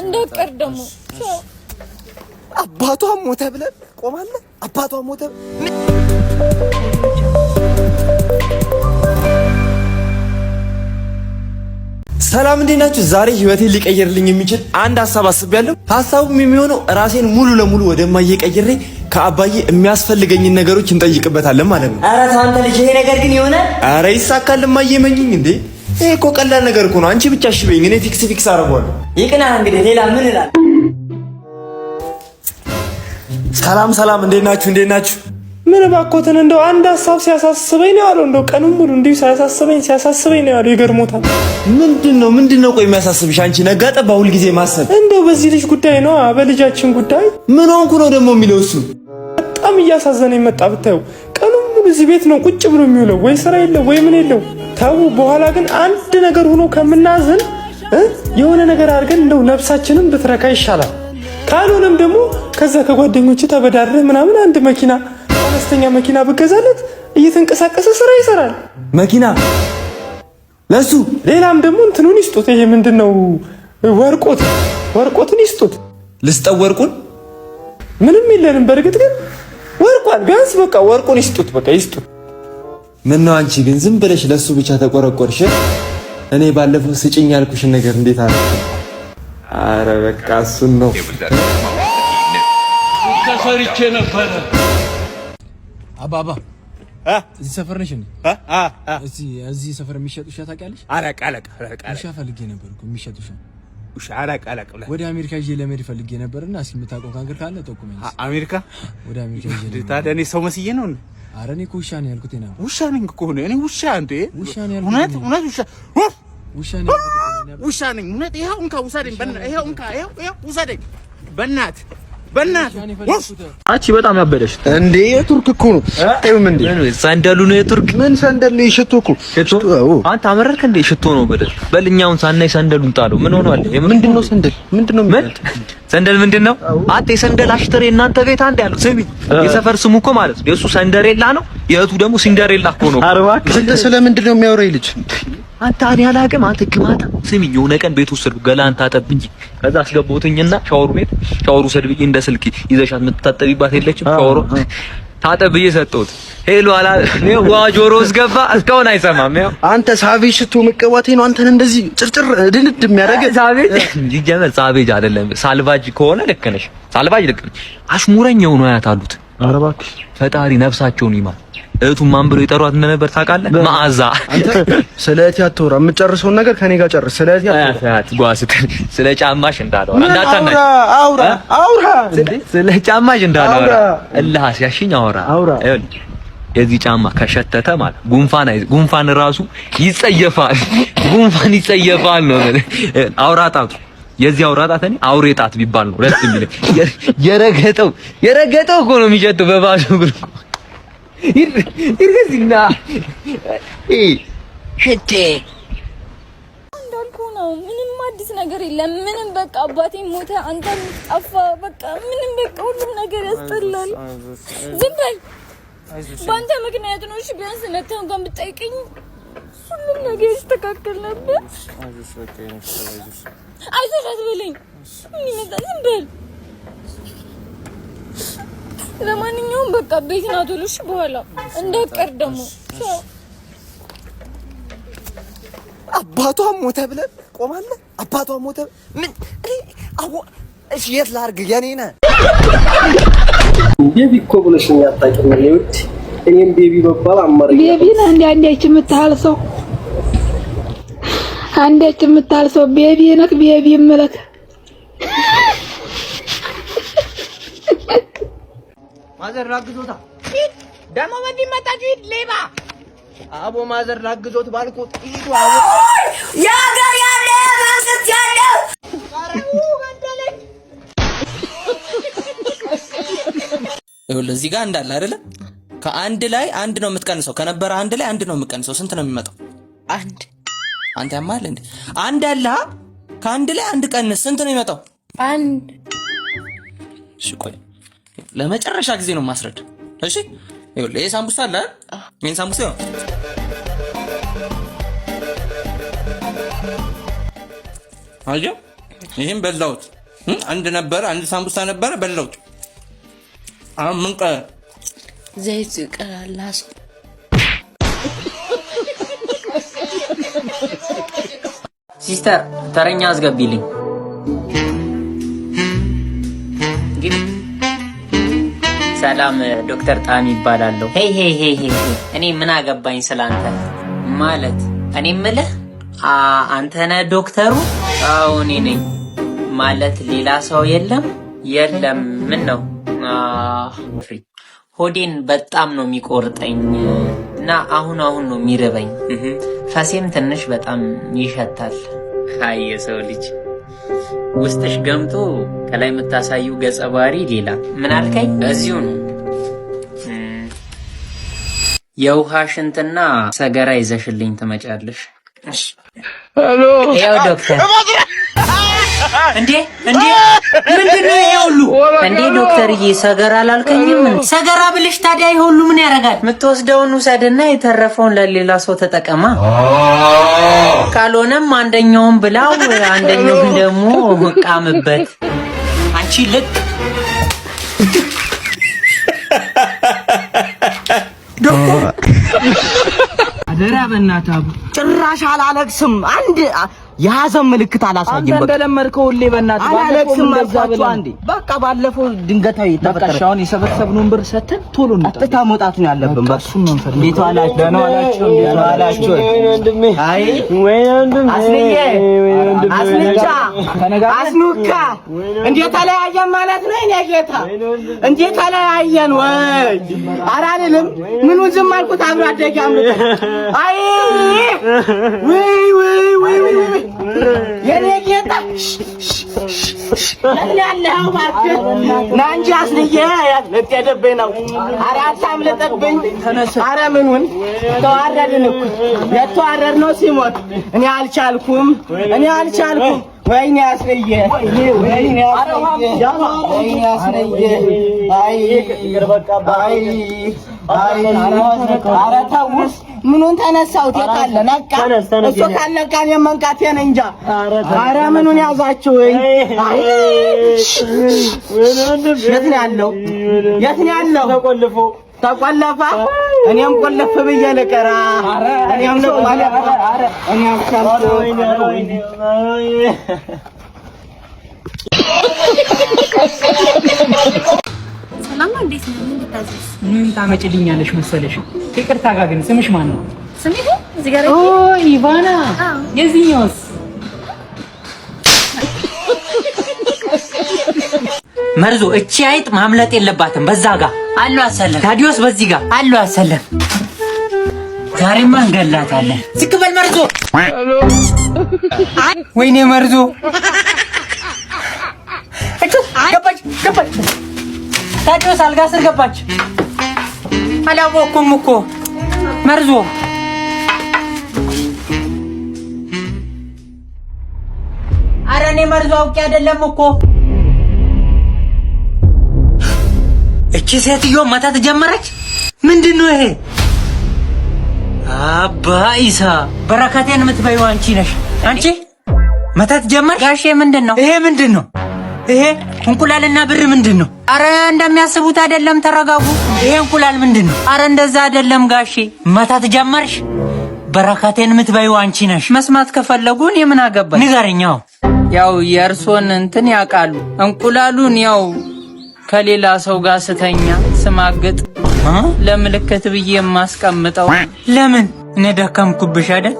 እንዳትቀር ደግሞ። አባቷ ሞተ ብለን ቆማለህ። አባቷ ሞተ። ሰላም እንዴት ናችሁ? ዛሬ ህይወቴን ሊቀይርልኝ የሚችል አንድ ሀሳብ አስቤያለሁ። ሀሳቡም የሚሆነው ራሴን ሙሉ ለሙሉ ወደ እማዬ ቀይሬ ከአባዬ የሚያስፈልገኝን ነገሮች እንጠይቅበታለን ማለት ነው። ኧረ ተው አንተ ልጅ፣ ይሄ ነገር ግን የሆነ ኧረ ይሳካል። እማዬ መኝኝ እንዴ! ይሄ እኮ ቀላል ነገር እኮ ነው። አንቺ ብቻ እሺ በይኝ፣ እኔ fix fix አደርገዋለሁ። ይቅና እንግዲህ፣ ሌላ ምን እላለሁ? ሰላም ሰላም፣ እንዴት ናችሁ? እንዴት ናችሁ? ምን እባክዎትን እንደው አንድ ሀሳብ ሲያሳስበኝ ነው ያለው። እንደው ቀኑን ሙሉ እንዲሁ ሲያሳስበኝ ሲያሳስበኝ ነው ያለው። ይገርሞታል። ምንድን ነው ምንድን ነው ቆይ የሚያሳስብሽ አንቺ? ነጋ ጠባ ሁልጊዜ ማሰብ። እንደው በዚህ ልጅ ጉዳይ ነው፣ በልጃችን ጉዳይ። ምን ሆንኩ ነው ደግሞ የሚለው እሱ? በጣም እያሳዘነኝ መጣ ብታዩ። ቀኑን ሙሉ እዚህ ቤት ነው ቁጭ ብሎ የሚውለው። ወይ ስራ የለው ወይ ምን የለው። ተው። በኋላ ግን አንድ ነገር ሆኖ ከምናዝን የሆነ ነገር አድርገን እንደው ነፍሳችንን ብትረካ ይሻላል። ካልሆነም ደግሞ ከዛ ከጓደኞች ተበዳድረህ ምናምን አንድ መኪና፣ አነስተኛ መኪና ብገዛለት እየተንቀሳቀሰ ስራ ይሰራል። መኪና ለሱ። ሌላም ደግሞ እንትኑን ይስጡት። ይሄ ምንድን ነው? ወርቆት ወርቆትን ይስጡት። ልስጠው ወርቁን? ምንም የለንም። በእርግጥ ግን ወርቋል። ቢያንስ በቃ ወርቁን ይስጡት። በቃ ይስጡት። ምን ነው አንቺ ግን ዝም ብለሽ ለሱ ብቻ ተቆረቆርሽ? እኔ ባለፈው ስጭኝ ያልኩሽን ነገር እንዴት አለ? አረ በቃ እሱን ነው። ተሰርቼ ነበረ። አባባ፣ እዚህ ሰፈር ነሽ እንዴ? እዚህ ሰፈር የሚሸጥ ውሻ ታውቂያለሽ? አለቅ አለቅ አለቅ። ውሻ ፈልጌ ነበር እኮ፣ የሚሸጥ ውሻ። ውሻ አለቅ አለቅ። ወደ አሜሪካ ይዤ ለመሄድ ፈልጌ ነበርና እስኪ የምታውቀው ካንገር ካለ ጠቁመኝ። አሜሪካ? ወደ አሜሪካ ይዤ ለመሄድ። ታዲያ እኔ ሰው መስዬ ነው? ኧረ እኔ እኮ ውሻ ነው ያልኩት ነበር። ውሻ ነኝ እኮ እኔ ውሻ እንዴ! ውሻ ነው ያልኩት። እውነት እውነት ውሻ። ውሻ ነው ያልኩት። ውሻ ነኝ እውነት። ይኸው እንካ ውሰደኝ፣ ይኸው እንካ፣ ይኸው ይኸው ውሰደኝ፣ በእናትህ በእናትህ። አንቺ በጣም ያበደሽ እንዴ! የቱርክ እኮ ነው። አይም እንዴ ሰንደሉ ነው የቱርክ። ምን ሰንደል ነው? ሽቶ እኮ። ሽቶ። አንተ አመረርክ እንዴ? ሽቶ ነው በደል በልኛውን ሳናይ ሰንደሉን ጣለው። ምን ሆኗል? ምንድን ነው ሰንደል? ምንድን ነው? ምን ሰንደል ምንድን ነው? አንተ የሰንደል አሽተሬ እናንተ ቤት አንድ ያለው ስሚ፣ የሰፈር ስሙ እኮ ማለት ነው። የእሱ ሰንደሬላ ነው፣ የእህቱ ደግሞ ሲንደሬላ እኮ ነው። አንተ ስለምንድን ነው የሚያወራኝ ልጅ? አንተ እኔ አላውቅም። አንተ ግማታ ስሚኝ፣ የሆነ ቀን ቤት ወሰድኩ ገላን ታጠብ እንጂ። ከዛ አስገባሁትኝና ሻወሩ ቤት ሻወሩ ውሰድ ብዬ፣ እንደ ስልክ ይዘሻት የምትታጠቢባት የለችም ሻወሩ ታጠብ ብዬ ሰጠሁት። Hello አላ ዋ ጆሮ ውስጥ ገባ። እስካሁን አይሰማም። ያው አንተ savage ሽቶ መቀባቴ ነው አንተን እንደዚህ ጭርጭር ድንድ የሚያደርግ። Savage ይጀመር savage አይደለም። ሳልቫጅ ከሆነ ልክ ነሽ። ሳልቫጅ ልክ ነሽ። አሽሙረኛ የሆኑ አያት አሉት። ኧረ እባክሽ። ፈጣሪ ነፍሳቸውን ይማር። እህቱን ማን ብሎ ይጠሯት እንደነበር ታውቃለህ? መዓዛ። አንተ ስለ እህቴ አታውራ። የምትጨርሰውን ነገር ከኔ ጋር ጨርስ። ስለ እህቴ አታውራ። ስለ ጫማሽ እንዳላወራ እንዳታናሽ። አውራ አውራ። ስለ ጫማሽ እንዳላወራ እልህ አስያሽኝ። አውራ አውራ። የዚህ ጫማ ከሸተተ ማለት ጉንፋን አይ ጉንፋን ራሱ ይጸየፋል። ጉንፋን ይጸየፋል ነው አውራ ጣቱ። የዚህ አውራ ጣት እኔ አውሬ ጣት ቢባል ነው ደስ የሚለኝ። የረገጠው የረገጠው እኮ ነው የሚሸተው በባዶ እግሩ ይርገዝና ሽቴ። እንዳልኩ ነው። ምንም አዲስ ነገር የለም። ምንም በቃ አባቴ ሞተ፣ አንተም ጠፋ። በቃ ምንም በቃ ሁሉም ነገር ያስጠላል። ዝም በል። በአንተ ምክንያት ነው። እሺ ቢያንስ መተህ እንኳን ብትጠይቀኝ ሁሉም ነገር ይስተካከል ነበር። አይዞሽ አትበለኝ። ምን ይመጣል? ዝም በል። ለማንኛውም በቃ ቤት ና ቶሎ። እሺ በኋላ እንዳትቀር ደግሞ። አባቷ ሞተ ብለን ቆማለህ። አባቷ ሞተ። ምን አዎ፣ እሺ የት ላድርግ? የኔ ነህ። Baby እኮ ብለሽኝ አታውቂም። እኔ ውድ እኔም baby መባል አማረኝ። Baby ነህ እንደ አንዳች የምታህል ሰው፣ አንዳች የምታህል ሰው baby ነህ baby የምልህ። ማዘር ላግዞታ ደግሞ በዚህ መጣችሁ። ሂድ ሌባ። አቦ ማዘር ላግዞት ባልኩት ሂዱ አቦ። የሀገር ያለ መንግስት ያለው። ይኸውልህ እዚህ ጋር እንዳለ አይደለ? ከአንድ ላይ አንድ ነው የምትቀንሰው። ከነበረ አንድ ላይ አንድ ነው የምትቀንሰው። ስንት ነው የሚመጣው? አንድ። አንተ ያማል እንዴ? አንድ አለ። ከአንድ ላይ አንድ ቀንስ። ስንት ነው የሚመጣው? አንድ። እሺ ቆይ ለመጨረሻ ጊዜ ነው ማስረድ። እሺ ይኸውልህ ይሄ ሳምቡሳ አለ አይደል? ይሄን ሳምቡሳ ይኸው አየህ፣ ይህም በላሁት። አንድ ነበረ፣ አንድ ሳምቡሳ ነበረ፣ በላሁት። አሁን ምን ቀረ? ዘይቱ ይቀራል። Sister፣ ተረኛ አስገቢልኝ። ግቢ። ሰላም፣ ዶክተር ጣሚ ይባላለሁ። Hey, hey, hey, hey! እኔ ምን አገባኝ ስላንተ? ማለት እኔ ምልህ አንተ ነህ ዶክተሩ? አዎ፣ እኔ ነኝ። ማለት ሌላ ሰው የለም? የለም። ምን ነው? ሆዴን በጣም ነው የሚቆርጠኝ እና አሁን አሁን ነው የሚርበኝ። ፈሴም ትንሽ በጣም ይሸታል። አይ የሰው ልጅ፣ ውስጥሽ ገምቶ ከላይ የምታሳዩ ገጸ ባህሪ ሌላ። ምን አልከኝ? እዚሁ ነው። የውሃ ሽንትና ሰገራ ይዘሽልኝ ትመጫለሽ። Hello. ያው ዶክተር። እንዴ እንዴ፣ ምንድን ነው ይሄ ሁሉ? እንዴ ዶክተርዬ፣ ሰገራ አላልከኝም? ሰገራ ብልሽ ታዲያ ይሄ ሁሉ ምን ያደርጋል? የምትወስደውን ውሰድና የተረፈውን ለሌላ ሰው ተጠቀማ። ካልሆነም አንደኛውን ብላው፣ አንደኛውን ደግሞ ቃምበት። አንቺ ልክ ዶክተር አደራ፣ በእናትህ አቡ። ጭራሽ አላለቅስም። አንድ የሀዘን ምልክት አላሳይም። አንተ እንደለመድከው ሁሌ በእናትህ አላለቅስም አልኳችሁ። አንዴ በቃ ባለፈው ድንገታዊ በቃ እሺ፣ አሁን የሰበሰብነውን ብር ሰተን ቶሎ እንውጣ። ቀጥታ መውጣት ነው ያለብን። በቃ እሱን ነው የምፈልገው። እንዴት ዋላችሁ? ደህና ዋላችሁ? እንዴት ዋላችሁ? ወንድሜ፣ አይ ወንድሜ፣ አስንዬ፣ አስንቻ፣ አስኑካ፣ እንዴት ተለያየን ማለት ነው? የእኔ ጌታ፣ እንዴት ተለያየን ወይ? ኧረ አልልም። ምኑን ዝም አልኩት? አብሮ አደጌ አምልጦ። አይ ውይ ውይ ውይ ውይ፣ የኔ ጌታ፣ የት ነው ያለኸው? እባክህ ና እንጂ አስንዬ፣ ልትሄድብኝ ነው። ኧረ አታምልጥብኝ። ኧረ ምኑን ተዋረድን እኮ፣ የተዋረድነው ሲሞት። እኔ አልቻልኩም፣ እኔ አልቻልኩም። ወይኔ አስንዬ፣ ወይኔ አስንዬ፣ ወይኔ አስንዬ። አይ አይ አይ፣ ኧረ ተውስ። ምኑን ተነሳሁት? የት አለ? ነቃ። እሱ ካልነቃ እኔም መንቃቴን እንጃ። ኧረ ምኑን ያዛችሁኝ? የት ነው ያለው? የት ነው ያለው? ተቆለፈ። እኔም ቆለፍ ብዬ ልቅራ። እኔም ልቆለፍ። እኔ አልቻልኩም። ሰላም ነው። እንዴት ነው? ምን ልታዘዝ? ምን ታመጭልኛለሽ መሰለሽ? ይቅርታ ጋር ግን ስምሽ ማን ነው? ስሜ እዚህ ጋር። ኦ ኢቫና። የዚህኛውስ? መርዞ፣ እቺ አይጥ ማምለጥ የለባትም። በዛ ጋ አሉ አሰለፍ፣ ታዲዮስ በዚህ ጋ አሉ አሰለፍ። ዛሬማ እንገላታለን። ዝቅ በል መርዞ። ወይኔ መርዞ፣ እቹ ገባች ገባች። ታዲዮስ አልጋ ስር ገባች። አላወኩም እኮ መርዞ። ኧረ እኔ መርዞ አውቄ አይደለም እኮ። እቺ ሴትዮ መተት ጀመረች። ምንድን ነው ይሄ? አባ ኢሳ፣ በረከቴን የምትበይው አንቺ ነሽ። አንቺ መተት ጀመርሽ? ጋሼ ምንድን ነው ይሄ? ምንድን ነው ይሄ? እንቁላልና ብር ምንድን ነው? አረ እንደሚያስቡት አይደለም፣ ተረጋጉ። ይሄ እንቁላል ምንድን ነው? አረ እንደዛ አይደለም ጋሼ። መተት ጀመርሽ? በረከቴን የምትበይው አንቺ ነሽ። መስማት ከፈለጉ እኔ ምን አገባኝ? ንገረኛው። ያው የእርሶን እንትን ያውቃሉ። እንቁላሉን ያው ከሌላ ሰው ጋር ስተኛ ስማግጥ ለምልክት ብዬ የማስቀምጠው። ለምን እኔ ደከምኩብሽ አይደል?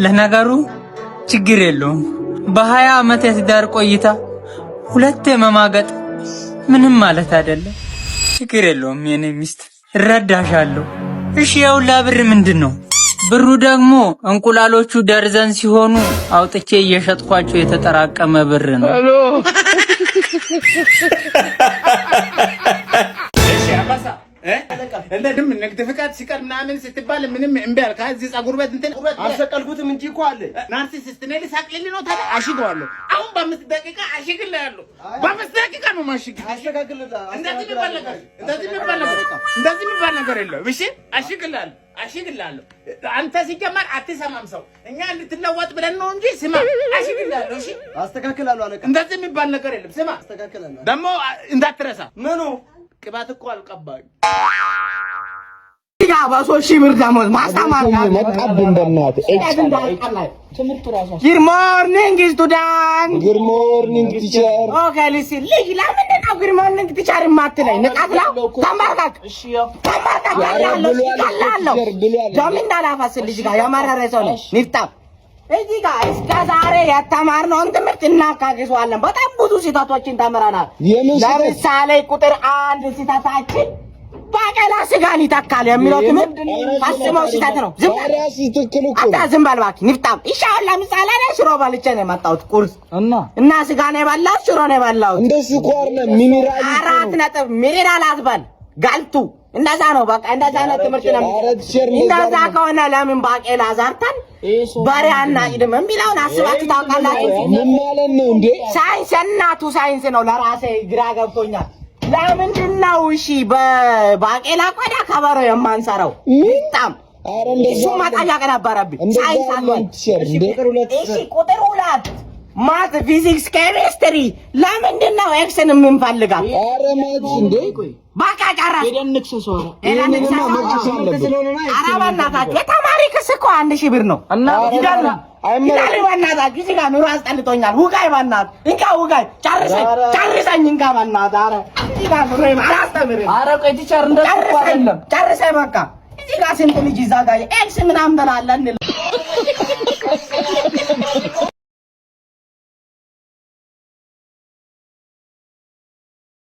ለነገሩ ችግር የለውም። በ20 ዓመት የትዳር ቆይታ ሁለቴ መማገጥ ምንም ማለት አይደለም። ችግር የለውም የኔ ሚስት፣ እረዳሻለሁ። እሺ የሁላ ብር ምንድን ነው? ብሩ ደግሞ እንቁላሎቹ ደርዘን ሲሆኑ አውጥቼ እየሸጥኳቸው የተጠራቀመ ብር ነው። እሺ አባሳ። እንደድም ንግድ ፍቃድ ሲቀር ምናምን ስትባል ምንም እምቢ አልክ። እዚህ ፀጉር ቤት እንትን አልሰቀልኩትም እንጂ እኮ አለ። Narcissist እኔ ልሳቅልልህ ነው ታዲያ? አሽገዋለሁ። አሁን በ5 ደቂቃ አሽግልሃለሁ። በ5 ደቂቃ ነው ማሽግ። እንደዚህ የሚባል ነገር የለውም። እሺ አሽግልሃለሁ፣ አሽግልሃለሁ። አንተ ሲጀመር አትሰማም ሰው። እኛ እንድትለወጥ ብለን ነው እንጂ ስማ፣ አሽግልሃለሁ። እሺ። አስተካክላለሁ አለቃ። እንደዚህ የሚባል ነገር የለም። ስማ። አስተካክላለሁ። ደግሞ እንዳትረሳ። ምኑ? ቅባት እኮ አልቀባኝ። በ3,000 ብር ደሞዝ ማስተማር መጣብን በእናትህ። Good morning, student. Good morning, teacher. Okay, listen. ልጅ ለምንድን ነው good morning, teacher የማትለኝ? ንቃት ነው። ተንበርከክ ተንበርከክ። እገላለሁ፣ እገላለሁ። ደም እንዳላፈስ ልጅ ጋር የመረረ ሰው ነኝ። ንፍጣም እዚህ ጋር እስከ ዛሬ የተማርነውን ትምህርት እናካክሰዋለን። በጣም ብዙ ስህተቶችን ተምረናል። ለምሳሌ ቁጥር 1 ስህተታችን ባቄላ ስጋን ይተካል የሚለው ትምህርት ፈጽሞ ስህተት ነው። ዝም በል አንተ፣ ዝም በል እባክህ ንፍጣም። እሺ አሁን ለምሳሌ እኔ ሽሮ በልቼ ነው የመጣሁት ቁርስ እና ስጋ ነው የበላሁት፣ ሽሮ ነው የበላሁት። እንደሱ እኮ አይደለም፣ ሚኒራል 4 ነጥብ ሚኒራል አትበል ጋልቱ። እንደዛ ነው በቃ፣ እንደዛ ነው ትምህርት ነው። እንደዛ ከሆነ ለምን ባቄላ ዘርተን በሬ አናጭድም የሚለውን አስባችሁ ታውቃላችሁ? ምን ማለት ነው እንዴ? ሳይንስ እናቱ ሳይንስ ነው። ለራሴ ግራ ገብቶኛል። ለምንድን ነው እሺ በባቄላ ቆዳ ከበሮ የማንሰራው? በጣም እሱ መጠየቅ ነበረብኝ። ሳይንስ አልሆን። እሺ ቁጥር 2 math፣ ፊዚክስ፣ ኬሚስትሪ ለምንድን ነው x ን የምንፈልጋት? ኧረ math እንዴ። በቃ ጨረስኩ። ኧረ በእናታችሁ የተማሪ ክስ እኮ 1,000 ብር ነው። ይዳሉ ይዳሉ። በእናታችሁ እዚህ ጋር ኑሮ አስጠልቶኛል። ውጋይ በእናትህ እንካ ውጋይ። ጨርሰኝ ጨርሰኝ እንካ በእናትህ። ኧረ እዚህ ጋር ኑሮ አላስተምርም። ኧረ ቆይ teacher፣ እንደሱ እኮ አይደለም። ጨርሰኝ በቃ። እዚህ ጋር ስንት ልጅ ይዛ ጋር x ምናምን ትላለህ።